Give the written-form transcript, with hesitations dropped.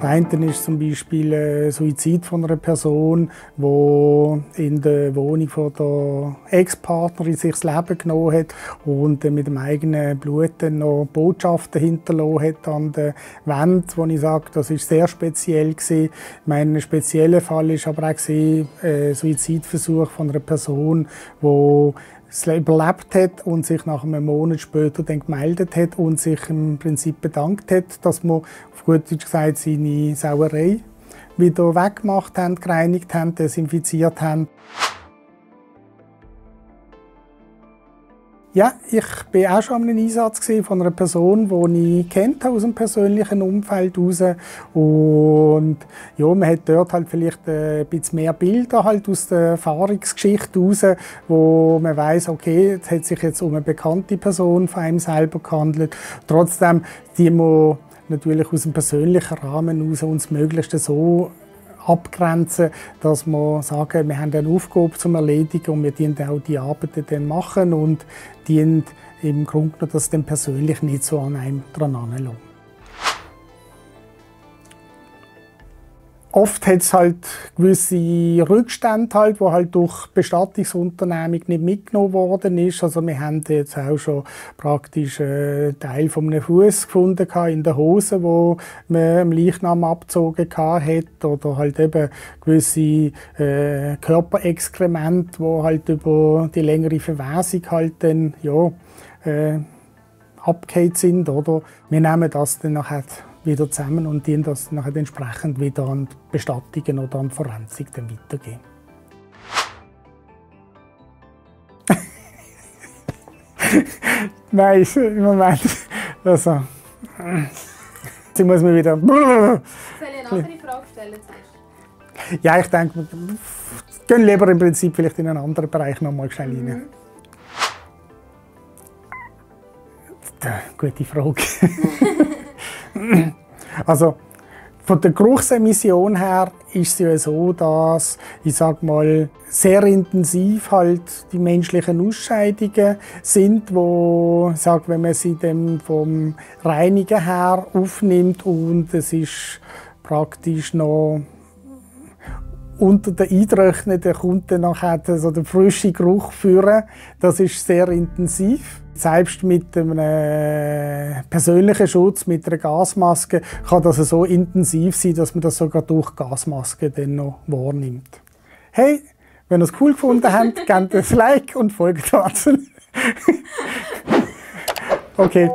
Der eine ist zum Beispiel Suizid von einer Person, die in der Wohnung von der Ex-Partnerin sich das Leben genommen hat und mit dem eigenen Blut dann noch Botschaften hinterlassen hat an der Wand, wo ich sage, das ist sehr speziell gewesen. Mein spezieller Fall ist aber auch ein Suizidversuch von einer Person, die es überlebt hat und sich nach einem Monat später dann gemeldet hat und sich im Prinzip bedankt hat, dass wir auf gut Deutsch gesagt seine Sauerei wieder weggemacht haben, gereinigt haben, desinfiziert haben. Ja, ich war auch schon an einem Einsatz von einer Person, die ich kennt aus dem persönlichen Umfeld heraus. Und ja, man hat dort halt vielleicht ein bisschen mehr Bilder halt aus der Erfahrungsgeschichte heraus, wo man weiss, okay, es hat sich jetzt um eine bekannte Person von einem selber gehandelt. Trotzdem, die wir natürlich aus dem persönlichen Rahmen heraus uns möglichst so abgrenzen, dass wir sagen, wir haben eine Aufgabe zum Erledigen und wir dienen auch die Arbeiten dann machen und dienen im Grunde genommen, dass dann persönlich nicht so an einem dran anlässt. Oft hat es halt gewisse Rückstände, halt, die halt durch Bestattungsunternehmung nicht mitgenommen worden ist. Also wir haben jetzt auch schon praktisch einen Teil von einem Fuß gefunden in der Hose, wo man am Leichnam abgezogen hat, oder halt eben gewisse Körperexkremente, die halt über die längere Verwesung halt dann abgefallen sind, oder? Wir nehmen das dann nachher wieder zusammen und die das nachher entsprechend wieder an die Bestattungen oder an die Forensik dann weitergeben. Nein, im Moment. Also, jetzt muss man wieder. Soll ich eine andere Frage stellen zuerst? Ja, ich denke, wir gehen lieber im Prinzip vielleicht in einen anderen Bereich noch mal schnell rein. Gute Frage. Also von der Geruchsemission her ist es ja so, dass ich sag mal sehr intensiv halt die menschlichen Ausscheidungen sind, wo sag, wenn man sie dann vom Reinigen her aufnimmt und es ist praktisch noch unter den Eindrücken, der kommt dann nachher so der frische Geruch führen. Das ist sehr intensiv. Selbst mit einem persönlichen Schutz, mit einer Gasmaske, kann das so intensiv sein, dass man das sogar durch Gasmaske dann noch wahrnimmt. Hey, wenn ihr es cool gefunden habt, gebt ein Like und folgt uns. Okay.